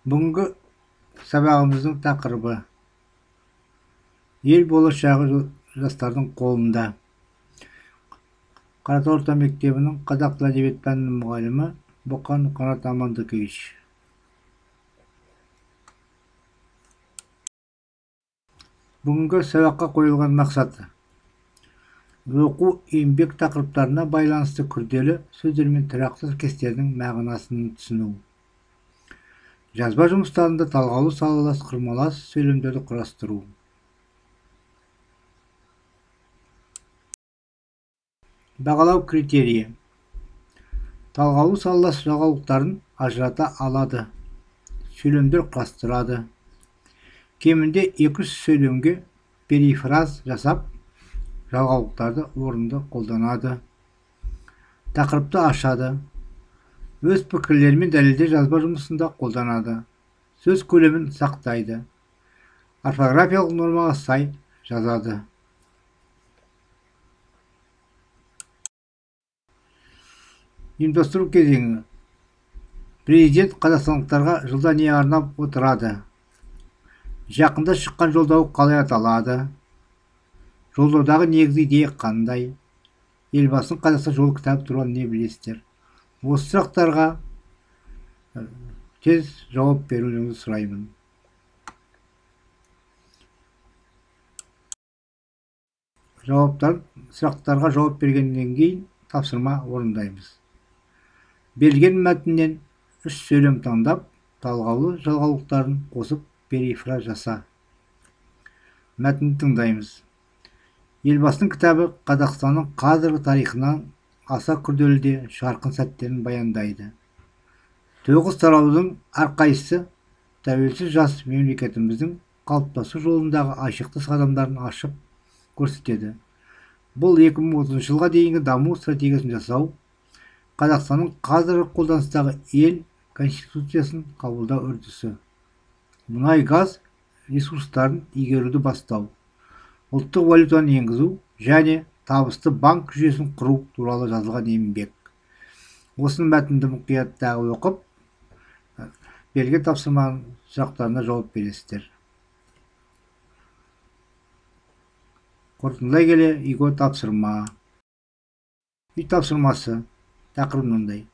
Бүгінгі сабағымыздың тақырыбы ел болашағы жастардың қолында. Қаратау орта мектебінің қазақ тілі әдебиет пәнінің мұғалімі Боқан Қанат Амандыкович. Бүгінгі сабаққа қойылған мақсаты: оқу еңбек тақырыптарына байланысты күрделі сөздер мен тұрақты тіркестердің мағынасын түсіну. Жазба жұмыстарында талғаулы, салалас, құрмалас сөйлемдерді құрастыру. Бағалау критерийі: талғаулы, салалас жалғаулықтарын ажырата алады, сөйлемдер құрастырады. Кемінде 200 сөйлемге перифраз жасап, жалғаулықтарды орынды қолданады. Тақырыпты ашады. Өз пікірлерімен дәлелдер жазба жұмысында қолданады. Сөз көлемін сақтайды. Орфографиялық нормаға сай жазады. Ұйымдастыру кезеңі. Президент қазақстандықтарға жылда не арнап отырады? Жақында шыққан жолдау қалай аталады? Жолдаудағы негізгі идея қандай? Елбасының Қазақстан жолы кітабы туралы не білесіздер? Осы сұрақтарға тез жауап берулеріңізді сұраймын. Сұрақтарға жауап бергеннен кейін тапсырма орындаймыз. Берілген мәтіннен 3 сөйлем таңдап, талғаулы жалғаулықтарын қосып перифраз жаса. Мәтінді тыңдаймыз. Елбасының кітабы Қазақстанның қазіргі тарихынан аса күрделі де жарқын сәттерін баяндайды. 9 тараудың әрқайсысы тәуелсіз жас мемлекетіміздің қалыптасу жолындағы айшықты қадамдарын ашып көрсетеді. Бұл 2030 жылға дейінгі даму стратегиясын жасау, Қазақстанның қазіргі қолданыстағы ел конституциясын қабылдау үрдісі, мұнай-газ ресурстарын игеруді бастау, ұлттық валютаны енгізу және табысты банк жүйесін құру туралы жазылған еңбек. Осының мәтінді мұқият тағы оқып, берілген тапсырманың сұрақтарына жауап бересіздер. Қорытындылай келе үйге тапсырма. Үй тапсырмасы тақырып мынандай: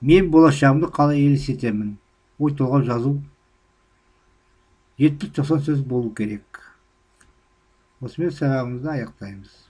мен болашағымды қалай елестетемін? Ой толғау жазу 70-90 сөз болу керек. Осымен сабағымызды аяқтаймыз.